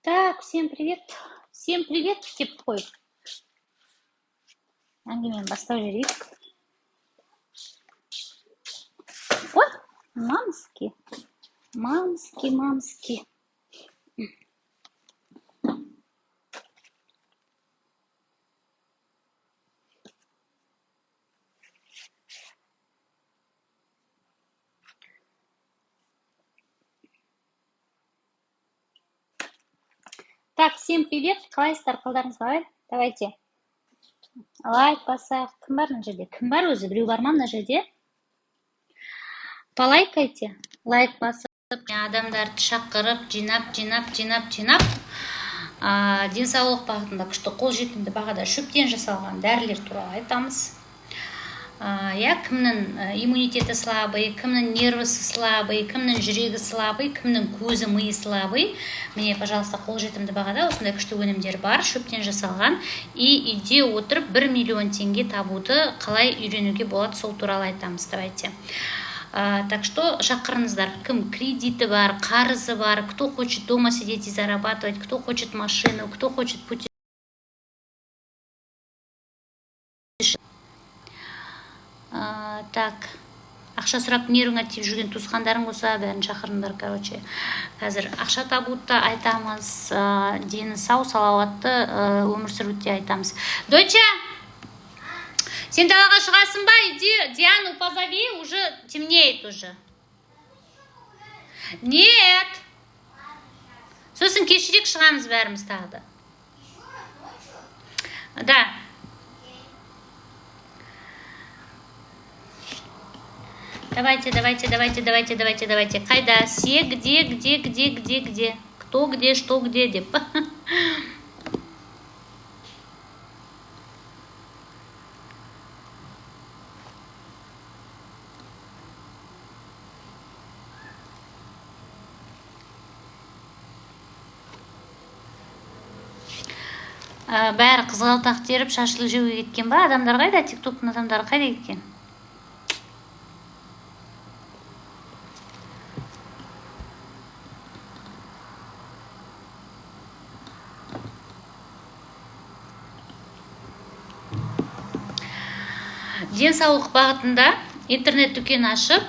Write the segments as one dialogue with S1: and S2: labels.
S1: Так, всем привет. Всем привет деп қойып, әңгімені бастап жіберейік. Ой, мамски, мамски, мамски. Так, всем привет. Қалайсыздар, қалдарыңыз қалай? Давайте. Лайк басайық. Кім бар мына жерде? Кім бар өзі? Біреу бар ма мына жерде? Полайкайте. Лайк басып, адамдарды шақырып, жинап, жинап, жинап, жинап. Денсаулық бағытында күшті қолжетімді бағада шөптен жасалған дәрілер туралы айтамыз. Иә, кімнің иммунитеті слабый, кімнің нервісі слабый, кімнің жүрегі слабый, кімнің көзі, миы слабый. Міне, пожалуйста, қолжетімді бағада осындай күшті өнімдер бар, шөптен жасалған. И үйде отырып 1 миллион теңге табуды қалай үйренуге болады, сол туралы айтамыз. Давайте. Так что шақырыңыздар, кім кредиті бар, қарызы бар, кто хочет дома сидеть и зарабатывать, кто хочет машину, кто хочет путешествовать. Так, ақша сұрап нервіңе тиіп жүрген туысқандарың болса, бәрін шақырыңдар, короче. Қазір ақша табуды да айтамыз, дені сау, салауатты өмір сүруді де айтамыз. Доча, сен далаға шығасың ба? Иди, Диану позови, уже темнеет уже. Нет. Сосын кешірек шығамыз бәріміз тағы да. Да. Давайте, давайте, давайте, давайте, давайте, давайте. Қайда? Все где, где, где, где, где? Кто где, что где деп. Бәрі қызғалдақ теріп, шашлық жеуге кеткен ба? Адамдар қайда? Тиктоктың адамдары қайда кеткен? Денсаулық бағытында интернет дүкен ашып,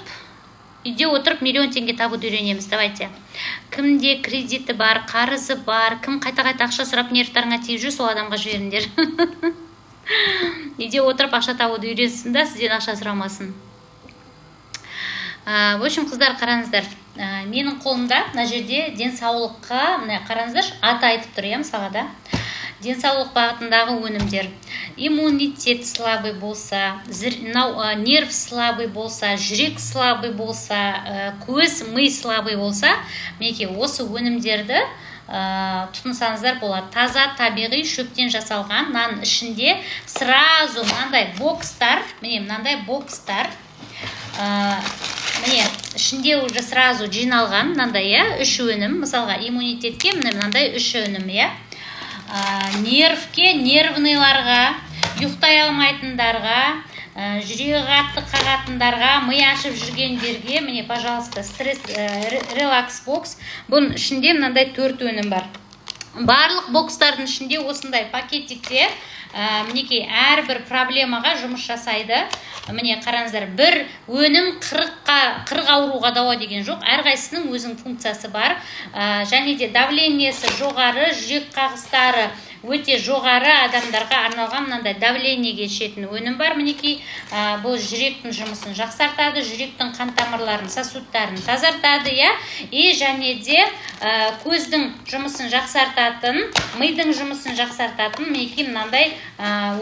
S1: үйде отырып миллион теңге табуды үйренеміз. Давайте. Кімде кредиті бар, қарызы бар, кім қайта-қайта ақша сұрап нервтарыңа тиіп жүр, сол адамға жіберіңдер. Үйде отырып ақша табуды үйренсін да, сізден ақша сұрамасын. В общем, қыздар, қараңыздар. Менің қолымда мына жерде денсаулыққа, мына қараңыздаршы, аты айтып тұр, иә, мысалға да. Денсаулық бағытындағы өнімдер. Иммунитет слабый болса, мынау, нерв слабый болса, жүрек слабый болса, көз, ми слабый болса, мінекей осы өнімдерді тұтынсаңыздар болады. Таза табиғи шөптен жасалған, мынаның ішінде сразу мынандай бокстар, міне мынандай бокстар, міне ішінде уже сразу жиналған мынандай, иә, үш өнім. Мысалға, иммунитетке міне мынандай үш өнім, иә. Нервке, нервныйларға, ұйықтай алмайтындарға, жүрегі қатты қағатындарға, ми ашып жүргендерге, міне, пожалуйста, стресс, релакс бокс. Бұның ішінде мынандай 4 өнім бар. Барлық бокстардың ішінде осындай пакетикте, мінекей, әрбір проблемаға жұмыс жасайды. Міне қараңыздар, бір өнім 40 ауруға дауа деген жоқ, әрқайсысының өзінің функциясы бар. Және де давлениесі жоғары, жүрек қағыстары өте жоғары адамдарға арналған мынандай давлениеге ішетін өнім бар, мінекей. Бұл жүректің жұмысын жақсартады, жүректің қан тамырларын, сосудтарын тазартады, иә. И және де көздің жұмысын жақсартатын, мидың жұмысын жақсартатын мінекей мынандай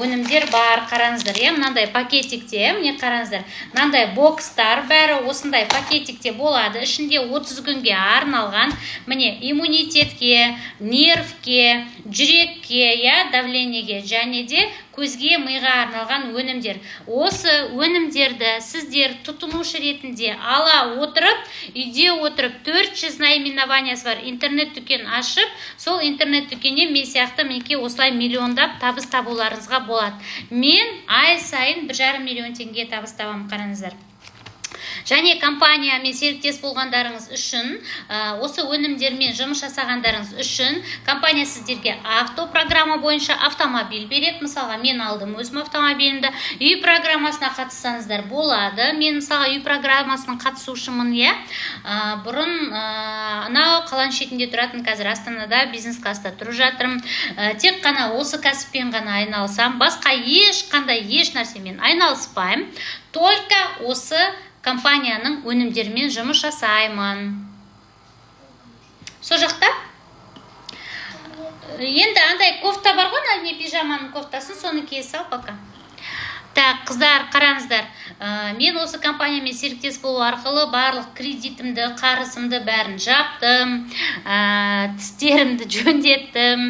S1: өнімдер бар, қараңыздар, иә, мынандай пакетикте, міне қараңыздар, мынандай бокстар бәрі осындай пакетикте болады, ішінде 30 күнге арналған, міне, иммунитетке, нервке, жүрекке, иә, давлениеге және де көзге, миға арналған өнімдер. Осы өнімдерді сіздер тұтынушы ретінде ала отырып, үйде отырып 400 наименованиясы бар интернет дүкен ашып, сол интернет дүкеннен мен сияқты мінекей осылай миллиондап табыс табуларыңызға болады. Мен ай сайын 1,5 миллион теңге табыс табамын, қараңыздар. Және компаниямен серіктес болғандарыңыз үшін, осы өнімдермен жұмыс жасағандарыңыз үшін компания сіздерге авто программа бойынша автомобиль береді. Мысалға, мен алдым өзім автомобилімді. Үй программасына қатыссаңыздар болады. Мен, мысалға, үй программасының қатысушымын, иә. Бұрын анау қаланың шетінде тұратын, қазір Астанада бизнес класста тұрып жатырмын. Тек қана осы кәсіппен ғана айналысамын, басқа ешқандай еш нәрсемен айналыспаймын, только осы компанияның өнімдерімен жұмыс жасаймын. Сол жақта енді андай кофта бар ғой, ана не, пижаманың кофтасын, соны кие сал пока. Так, қыздар, қараңыздар, мен осы компаниямен серіктес болу арқылы барлық кредитімді, қарызымды, бәрін жаптым, тістерімді жөндеттім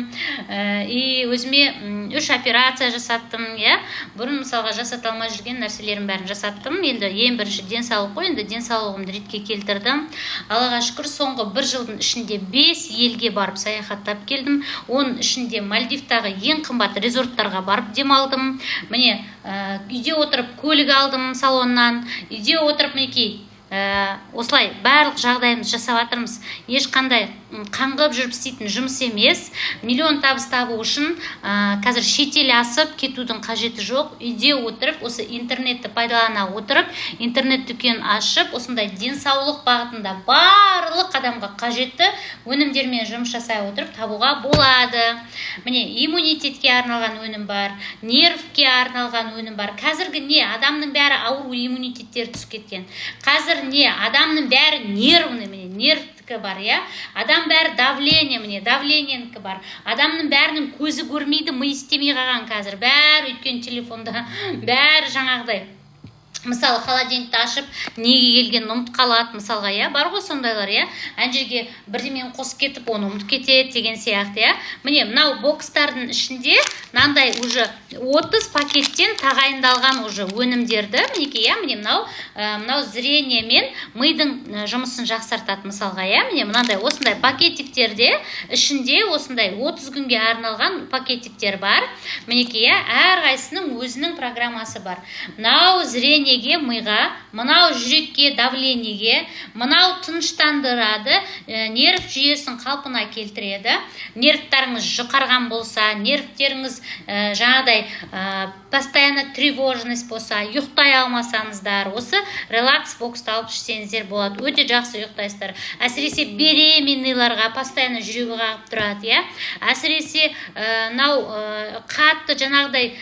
S1: и өзіме үш операция жасаттым, иә. Бұрын, мысалға, жасата алмай жүрген нәрселердің бәрін жасаттым. Енді ең бірінші денсаулық қой, енді денсаулығымды ретке келтірдім. Аллаға шүкір, соңғы бір жылдың ішінде бес елге барып саяхаттап келдім. Оның ішінде Мальдивтағы ең қымбат резорттарға барып демалдым. Міне, үйде отырып көлік алдым салоннан, үйде отырып. Мінекей, осылай барлық жағдайымызды жасап жатырмыз. Ешқандай қаңғып жүріп істейтін жұмыс емес. Миллион табыс табу үшін қазір шетел асып кетудің қажеті жоқ. Үйде отырып, осы интернетті пайдалана отырып, интернет дүкен ашып, осындай денсаулық бағытында барлық адамға қажетті өнімдермен жұмыс жасай отырып табуға болады. Міне, иммунитетке арналған өнім бар, нервке арналған өнім бар. Қазіргі не, адамның бәрі ауру, иммунитеттері түсіп кеткен. Қазір не, адамның бәрі нервный, міне, нервтікі бар, иә. Адам бәрі давление, міне, давлениенікі бар. Адамның бәрінің көзі көрмейді, миы істемей қалған қазір бәрі, өйткені телефонда бәрі. Жаңағыдай, мысалы, холодильникті ашып, неге келгенін ұмытып қалады, мысалға, иә, бар ғой сондайлар, иә. Ана жерге бірдемені қосып кетіп, оны ұмытып кетеді деген сияқты, иә. Міне, мынау бокстардың ішінде мынандай уже 30 пакеттен тағайындалған уже өнімдерді, мінекей, иә. Міне, мынау мынау зрение мен мидың жұмысын жақсартады, мысалға, иә. Міне, мынандай осындай пакетиктерде ішінде осындай 30 күнге арналған пакетиктер бар, мінекей, иә. Әрқайсысының өзінің программасы бар. Мынау зрениеге, миға, мынау жүрекке, давлениеге, мынау тыныштандырады, нерв жүйесін қалпына келтіреді. Нервтарыңыз жұқарған болса, нервтеріңіз жаңағыдай постоянно тревожность болса, ұйықтай алмасаңыздар, осы релакс боксты алып ішсеңіздер болады, өте жақсы ұйықтайсыздар. Әсіресе беременныйларға, постоянно жүрегі қағып тұрады, иә. Әсіресе мынау қатты жаңағыдай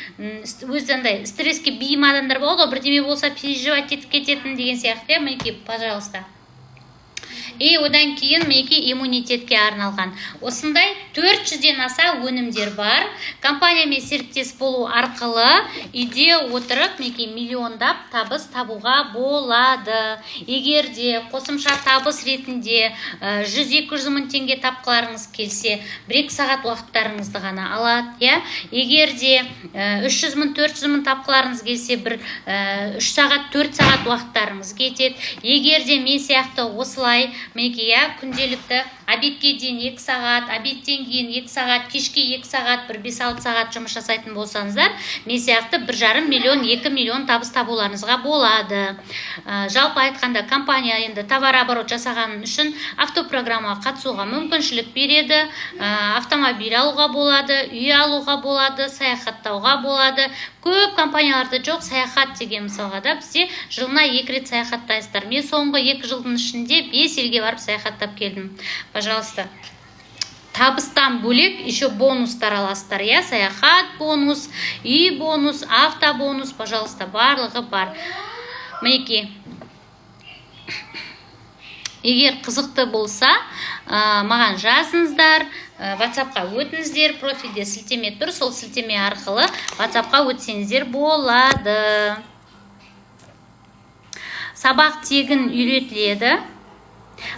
S1: өзі андай стресске бейім адамдар болады ғой, бірдеме болса, переживать етіп кететін деген сияқты, иә. Мінекей, пожалуйста. И одан кейін, мінекей, иммунитетке арналған осындай 400-ден аса өнімдер бар. Компаниямен серіктес болу арқылы үйде отырып, мінекей, миллиондап табыс табуға болады. Егер де қосымша табыс ретінде 100-200 мың теңге тапқыларыңыз келсе, 1-2 сағат уақыттарыңызды ғана алады, иә. Егер де 300 мың, 400 мың тапқыларыңыз келсе, бір 3 сағат, 4 сағат уақыттарыңыз кетеді. Егер де мен сияқты осылай, мінекей, иә, күнделікті обедке дейін 2 сағат, обедтен кейін 2 сағат, кешке 2 сағат, бір 5-6 сағат жұмыс жасайтын болсаңыздар, мен сияқты 1,5 миллион, 2 миллион табыс табуларыңызға болады. Жалпы айтқанда, компания енді товарооборот жасаған үшін автопрограммаға қатысуға мүмкіншілік береді. Автомобиль алуға болады, үй алуға болады, саяхаттауға болады. Көп компанияларда жоқ саяхат деген, мысалға, да. Бізде жылына екі рет саяхаттайсыздар. Мен соңғы 2 жылдың ішінде бес елге барып саяхаттап келдім. Пожалуйста, табыстан бөлек еще бонустар аласыздар, иә: саяхат бонус, үй бонус, автобонус, пожалуйста, барлығы бар, мінекей. Егер қызықты болса, маған жазыңыздар, WhatsAppқа өтіңіздер. Профильде сілтеме тұр, сол сілтеме арқылы WhatsAppқа өтсеңіздер болады. Сабақ тегін үйретіледі: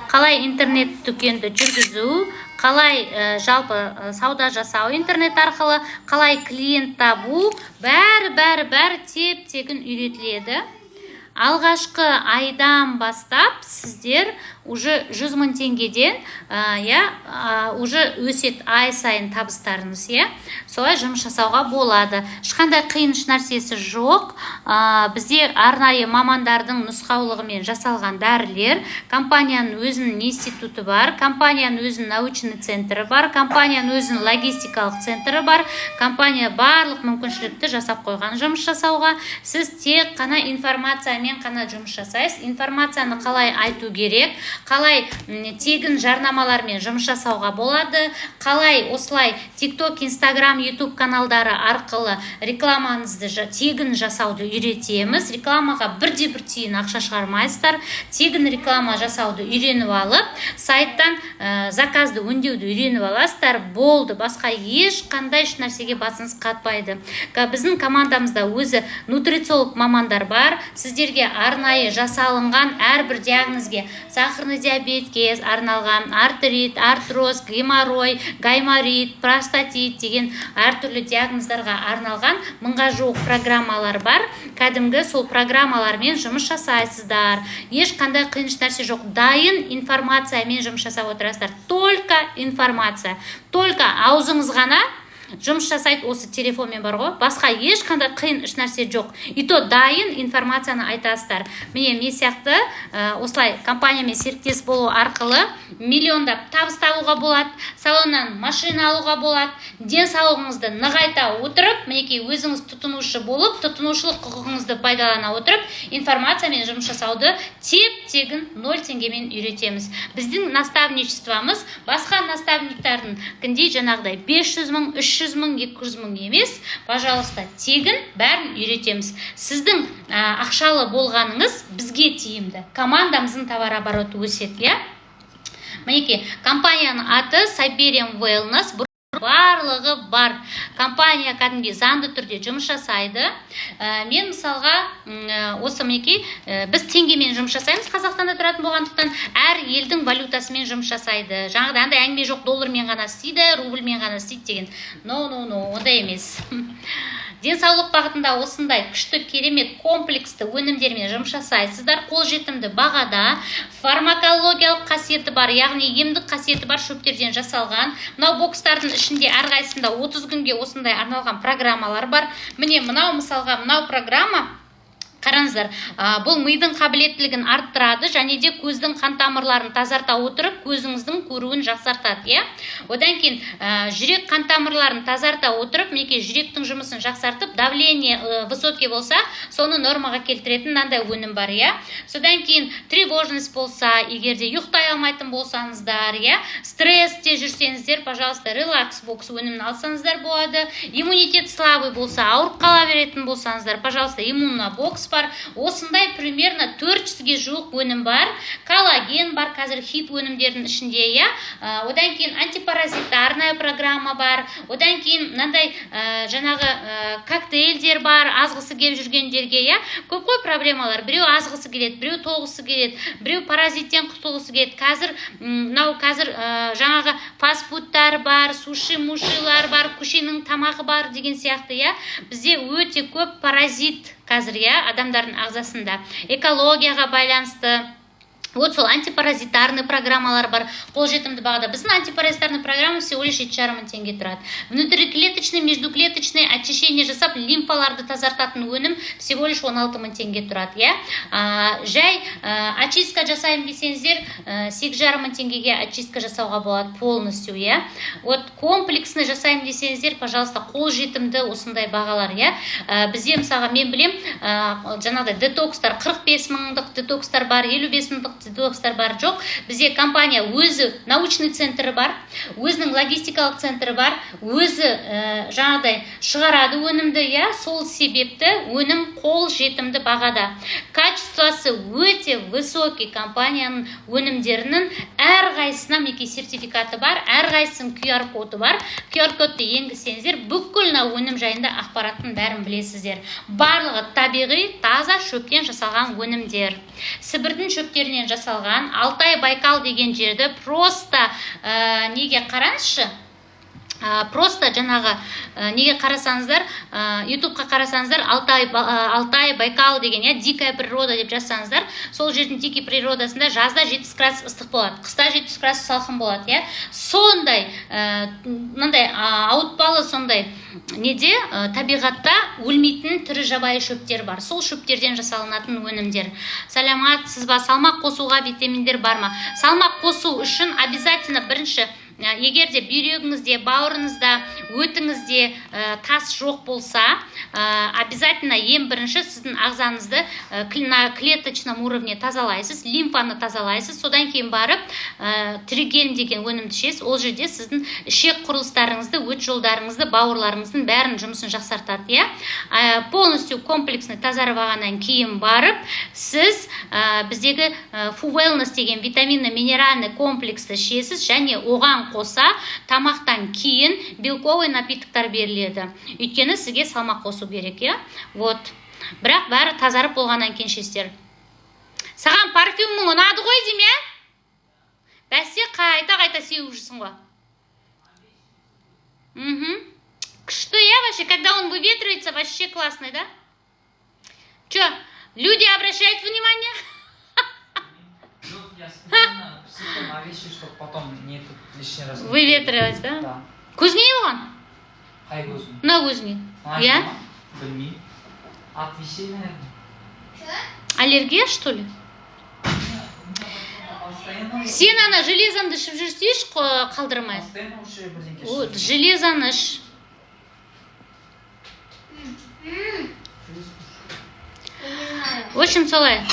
S1: қалай интернет дүкенді жүргізу, қалай жалпы сауда жасау интернет арқылы, қалай клиент табу, бәрі, бәрі, бәрі теп тегін үйретіледі. Алғашқы айдан бастап сіздер Уже 100 000 теңгеден, иә, уже өседі ай сайын табыстарыңыз, иә. Солай жұмыс жасауға болады, ешқандай қиын нәрсесі жоқ. Бізде арнайы мамандардың нұсқаулығымен жасалған дәрілер. Компанияның өзінің институты бар, компанияның өзінің научный центрі бар, компанияның өзінің логистикалық центрі бар. Компания барлық мүмкіншілікті жасап қойған жұмыс жасауға. Сіз тек қана информациямен қана жұмыс жасайсыз. Информацияны қалай айту керек, қалай тегін жарнамалармен жұмыс жасауға болады, қалай осылай ТикТок, Инстаграм, Ютуб каналдары арқылы рекламаңызды тегін жасауды үйретеміз. Рекламаға бірде бір тиын ақша шығармайсыздар. Тегін реклама жасауды үйреніп алып, сайттан заказды өңдеуді үйреніп аласыздар, болды. Басқа ешқандай еш нәрсеге басыңыз қатпайды. Біздің командамызда өзі нутрициолог мамандар бар. Сіздерге арнайы жасалынған әрбір диагнозге: сахарный диабетке арналған, артрит, артроз, геморрой, гайморит, простатит деген әртүрлі диагноздарға арналған 1000-ға жуық программалар бар. Кәдімгі сол программалармен жұмыс жасайсыздар. Ешқандай қиын нәрсе жоқ, дайын информациямен жұмыс жасап отырасыздар. Только информация, только аузыңыз ғана жұмыс жасайды осы телефонмен бар ғой, басқа ешқандай қиын еш нәрсе жоқ. И то дайын информацияны айтасыздар. Міне, мен сияқты осылай компаниямен серіктес болу арқылы миллиондап табыс табуға болады, салоннан машина алуға болады. Денсаулығыңызды нығайта отырып, мінекей, өзіңіз тұтынушы болып, тұтынушылық құқығыңызды пайдалана отырып, информациямен жұмыс жасауды теп тегін 0 теңгемен үйретеміз. Біздің наставничествомыз басқа наставниктардың жаңағыдай 500 000, 300 000, 200 000 емес. Пожалуйста, тегін бәрін үйретеміз. Сіздің ақшалы болғаныңыз бізге тиімді, командамыздың товарообороты өседі, иә. Мінекей, компанияның аты Siberian Wellness. Барлығы бар, компания кәдімгідей заңды түрде жұмыс жасайды. Мен мысалға, осы, мінекей, біз теңгемен жұмыс жасаймыз. Қазақстанда тұратын болғандықтан, әр елдің валютасымен жұмыс жасайды. Жаңағыдай андай әңгіме жоқ, доллармен ғана істейді, рубльмен ғана істейді деген. Но, но, но, ондай емес. Денсаулық бағытында осындай күшті, керемет комплексті өнімдермен жұмыс жасайсыздар. Қолжетімді бағада, фармакологиялық қасиеті бар, яғни емдік қасиеті бар шөптерден жасалған. Мынау бокстардың ішінде әрқайсысында 30 күнге осындай арналған программалар бар. Міне, мынау, мысалға, мынау программа, қараңыздар, бұл мидың қабілеттілігін арттырады және де көздің қан тамырларын тазарта отырып, көзіңіздің көруін жақсартады, иә. Одан кейін жүрек қан тамырларын тазарта отырып, мінекей, жүректің жұмысын жақсартып, давление высокий болса, соны нормаға келтіретін мынандай өнім бар, иә. Содан кейін тревожность болса, егер де ұйықтай алмайтын болсаңыздар, иә, стрессте жүрсеңіздер, пожалуйста, Релакс бокс өнімін алсаңыздар болады. Иммунитет слабый болса, ауырып қала беретін болсаңыздар, пожалуйста, Иммуно бокс бар. Осындай примерно 400-ге жуық өнім бар. Коллаген бар, қазір хит өнімдердің ішінде, иә. Одан кейін антипаразитарная программа бар. Одан кейін мынандай жаңағы коктейльдер бар азғысы келіп жүргендерге, иә. Көп қой проблемалар: біреу азғысы келеді, біреу толғысы келеді, біреу паразиттен құтылғысы келеді. Қазір мынау қазір жаңағы фастфудтар бар, суши мушилар бар, көшенің тамағы бар деген сияқты, иә. Бізде өте көп паразит қазір, иә, адамдардың ағзасында экологияға байланысты. Вот сол антипаразитарный программалар бар қолжетімді бағада. Біздің антипаразитарный программа всего лишь 7,5 мың теңге тұрады. Внутриклеточный, междуклеточный очищение жасап, лимфаларды тазартатын өнім всего лишь 16 мың теңге тұрады, иә. Жай очистка жасаймын десеңіздер, 8,5 мың теңгеге очистка жасауға болады полностью, иә. Вот комплексный жасаймын десеңіздер, пожалуйста, қолжетімді осындай бағалар, иә. Бізде, мысалға, мен білем, жаңағыдай детокстар, 45 мыңдық детокстар бар, 55 мыңдық детокстар бар. Жоқ, бізде компания өзі научный центрі бар, өзінің логистикалық центрі бар, өзі жаңағыдай шығарады өнімді, иә. Сол себепті өнім қол жетімді бағада, качествосы өте высокий. Компанияның өнімдерінің әрқайсысына, мінекей, сертификаты бар, әрқайсысының QR коды бар. QR кодты енгізсеңіздер, бүкіл мына өнім жайында ақпараттың бәрін білесіздер. Барлығы табиғи, таза шөптен жасалған өнімдер, Сібірдің шөптерінен жасалған. Алтай, Байкал деген жерді просто неге қараңызшы. Просто жаңағы неге қарасаңыздар, Ютубқа қарасаңыздар, Алтай, Алтай, Байкал деген, иә, дикая природа деп жазсаңыздар, сол жердің дикий природасында жазда 70 градус ыстық болады, қыста 70 градус салқын болады, иә. Сондай мынандай ауытпалы сондай неде, табиғатта өлмейтін тірі жабайы шөптер бар, сол шөптерден жасалынатын өнімдер. Саламатсыз ба? Салмақ қосуға витаминдер бар ма? Салмақ қосу үшін обязательно бірінші, егер де бүйрегіңізде, бауырыңызда, өтіңізде тас жоқ болса, обязательно ең бірінші сіздің ағзаңызды на клеточном уровне тазалайсыз, лимфаны тазалайсыз. Содан кейін барып Тригельм деген өнімді ішесіз. Ол жерде сіздің ішек құрылыстарыңызды, өт жолдарыңызды, бауырларыңыздың бәрін жұмысын жақсартады, иә. Полностью комплексный тазарып алғаннан кейін барып сіз біздегі Фу Wellness деген витаминно минеральный комплексті ішесіз және оған қоса тамақтан кейін белковый напитоктар беріледі, өйткені сізге салмақ қосу керек, иә. Вот, бірақ бәрі тазарып болғаннан кейін ішесіздер. Саған парфюмің ұнады ғой деймін, иә? Бәсе, қайта қайта сеуіп жүрсің ғой. Күшті, иә, вообще, когда он выветривается, вообще классный, да? Че, люди обращают внимание?
S2: Жоқ, я специально сыпал на вещи, чтобы потом не этот лишний раз не
S1: Выветривалось, да?
S2: Да.
S1: Көзіңе не болған?
S2: Қай көзім?
S1: Мына көзіңе.
S2: Мына
S1: Иә?
S2: ма? Білмеймін. От вещей, наверное.
S1: Аллергия, что ли?
S2: Постоянно.
S1: Сен ана железаңды ішіп жүрсейші, қалдырмай.
S2: Постоянно уже бірдеңке
S1: Вот,
S2: ішіп.
S1: Железоны іш.
S3: Не знаю.
S1: В общем, солай.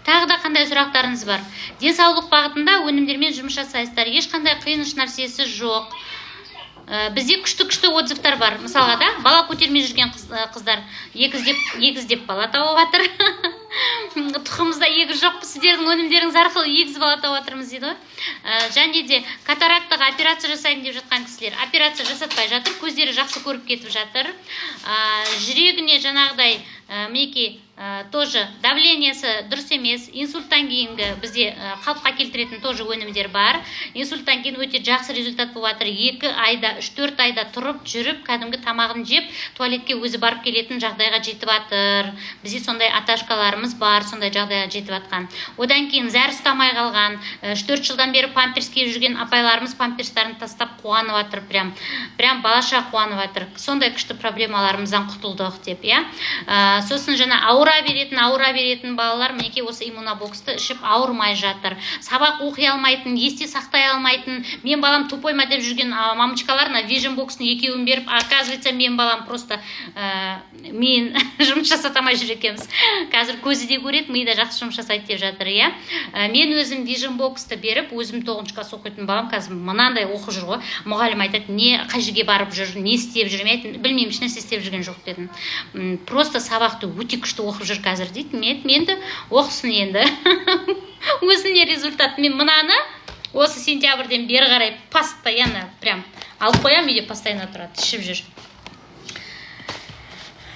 S1: Тағы да қандай сұрақтарыңыз бар? Денсаулық бағытында өнімдермен жұмыс жасайсыздар, ешқандай қиын нәрсесі жоқ. Бізде күшті күшті отзывтар бар. Мысалға да, бала көтермей жүрген қыздар егіздеп егіздеп бала тауып жатыр. Тұқымымызда егіз жоқ, сіздердің өнімдеріңіз арқылы егіз бала тауып жатырмыз дейді ғой. Және де катарактаға операция жасайын деп жатқан кісілер операция жасатпай жатыр, көздері жақсы көріп кетіп жатыр. Жүрегіне жаңағыдай, мінекей, тоже давлениесі дұрыс емес, инсульттан кейінгі бізде қалыпқа келтіретін тоже өнімдер бар. Инсульттан кейін өте жақсы результат болып жатыр: 2 айда, 3-4 айда тұрып жүріп, кәдімгі тамағын жеп, туалетке өзі барып келетін жағдайға жетіп жатыр. Бізде сондай аташкаларымыз бар, сондай жағдайға жетіп жатқан. Одан кейін зәр ұстамай қалған, 3-4 жылдан бері памперс киіп жүрген апайларымыз памперстарын тастап қуанып жатыр, прям прям балаша қуанып жатыр, сондай күшті проблемаларымыздан құтылдық деп, иә. Сосын жаңа ауыра беретін балалар, мінекей, осы Иммунобоксты ішіп ауырмай жатыр. Сабақ оқи алмайтын, есте сақтай алмайтын, мен балам тупой ма деп жүрген мамочкалар мына Vision Box-тың екеуін беріп, оказывается, мен балам просто мен жұмыс жасата алмай жүр екенбіз, қазір көзі де көреді, миы да жақсы жұмыс жасайды деп жатыр, иә. Мен өзім Vision Box-ты беріп, өзім тоғызыншы класс оқитын балам қазір мынандай оқып жүр ғой. Мұғалім айтады: не, қай жерге барып жүр, не істеп жүр? Мен айттым: білмеймін, ешнәрсе істеп жүрген жоқ дедім. Просто сабақты өте күшті оқып жүр қазір дейді. Мен айттым: енді оқысын енді, өзіне результат. Мен мынаны осы сентябрьден бері қарай постоянно прям алып қоямын, үйде постоянно тұрады, ішіп жүр.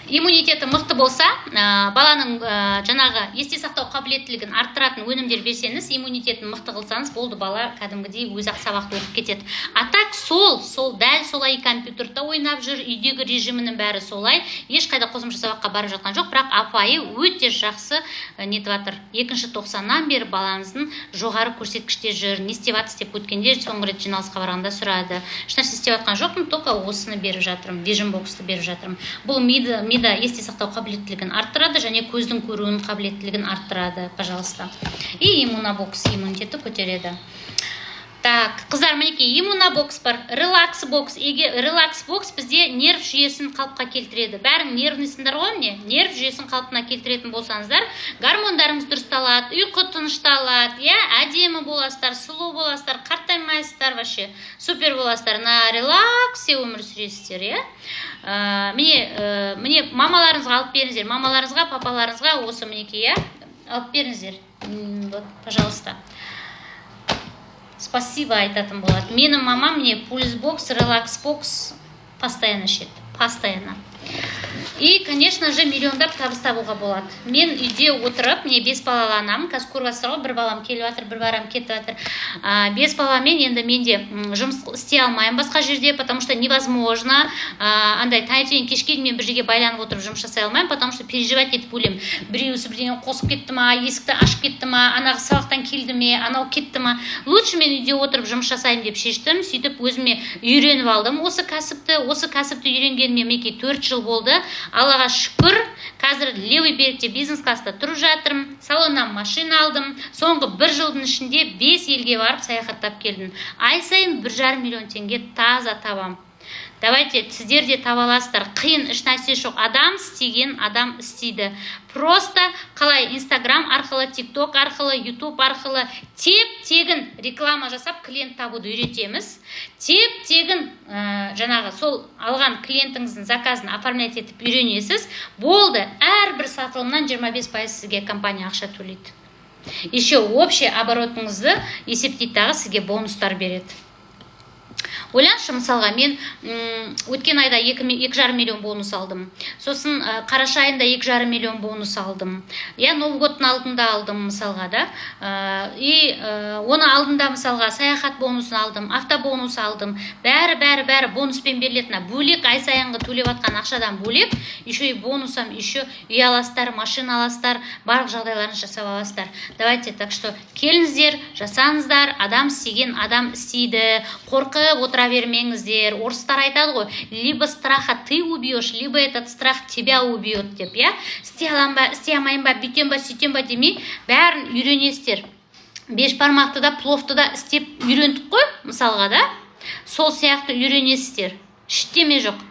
S1: Иммунитеті мықты болса, баланың жаңағы есте сақтау қабілеттілігін арттыратын өнімдер берсеңіз, иммунитетін мықты қылсаңыз болды, бала кәдімгідей өзі ақ сабақты оқып кетеді. А так сол дәл солай компьютерда ойнап жүр, үйдегі режимінің бәрі солай, ешқайда қосымша сабаққа барып жатқан жоқ, бірақ апайы өте жақсы нетіп жатыр: екінші тоқсаннан бері балаңыздың жоғары көрсеткіште жүр, не істеп жатсыз деп өткенде соңғы рет жиналысқа барғанда сұрады. Ешнәрсе істеп жатқан жоқпын, только осыны беріп жатырмын, Vision Box-ты беріп жатырмын. Бұл мида есте сақтау қабілеттілігін арттырады және көздің көруін қабілеттілігін арттырады, пожалуйста. И Иммунобокс иммунитетті көтереді. Так, қыздар, мінекей, Иммунобокс бар, Релакс Бокс. Егер Релакс Бокс бізде нерв жүйесін қалыпқа келтіреді. Бәрің нервныйсыңдар ғой, міне, нерв жүйесін қалпына келтіретін болсаңыздар, гормондарыңыз дұрысталады, ұйқы тынышталады, иә, әдемі боласыздар, сұлу боласыздар, қартаймайсыздар, вообще супер боласыздар, на релаксе өмір сүресіздер, иә. Міне, мамаларыңызға алып беріңіздер, мамаларыңызға, папаларыңызға осы, мінекей, иә, алып беріңіздер. Вот, пожалуйста, спасибо айтатын болады. Менің мамам, міне, Пульс Бокс, Релакс Бокс постоянно ішеді, постоянно. И, конечно же, миллиондап табыс табуға болады. Мен үйде отырып, міне, бес балалы анамын. Қазір көріп жатсыздар ғой, бір балам келіп жатыр, бір балам кетіп жатыр. Бес баламен енді мен де жұмыс істей алмаймын басқа жерде, потому что невозможно. Андай таңертең кешке дейін мен бір жерге байланып отырып жұмыс жасай алмаймын, потому что переживать етіп өлемін: біреусі бірдеңе қосып кетті ма, есікті ашып кетті ма, ана қыз сабақтан келді ме, анау кетті ма. Лучше мен үйде отырып жұмыс жасаймын деп шештім. Сөйтіп өзіме үйреніп алдым осы кәсіпті. Осы кәсіпті үйренгеніме, мінекей, 4 жыл болды, Аллаға шүкір. Қазір левый берегте бизнес класста тұрып жатырмын, салоннан машина алдым. Соңғы бір жылдың ішінде бес елге барып, саяхаттап келдім. Ай сайын 1,5 миллион теңге таза табам. Давайте, сіздер де таба аласыздар. Қиын еш нәрсе жоқ. Адам істеген адам істейді. Просто қалай Инстаграм арқылы, Тик Ток арқылы, Ютуб арқылы теп тегін реклама жасап, клиент табуды үйретеміз. Теп тегін жаңағы сол алған клиентіңіздің заказын оформлять етіп үйренесіз, болды. Әрбір сатылымнан 25% сізге компания ақша төлейді. Еще общий оборотыңызды есептейді дағы, сізге бонустар береді. Ойлаңызшы, мысалға, мен өткен айда 2,5 миллион бонус алдым. Сосын қараша айында 2,5 миллион бонус алдым, иә. Новый годтың алдында алдым, мысалға, да. И оны алдында, мысалға, саяхат бонусын алдым, автобонус алдым. Бәрі, бәрі, бәрі бонуспен беріледі. Мына бөлек, ай сайынғы төлеп жатқан ақшадан бөлек еще и бонусом, еще үй аласыздар, машина аласыздар, барлық жағдайларын жасап аласыздар. Давайте, так что келіңіздер, жасаңыздар. Адам істеген адам істейді. Қорқып отыра бермеңіздер. Орыстар айтады ғой: «Либо страха ты убьешь, либо этот страх тебя убьет», — деп, иә. Істей аламын ба, істей алмаймын ба, бүйтем ба, сөйтем ба демей, бәрін үйренесіздер. Бешбармақты да, пловты да істеп үйрендік қой, мысалға, да. Сол сияқты үйренесіздер, ештеме жоқ.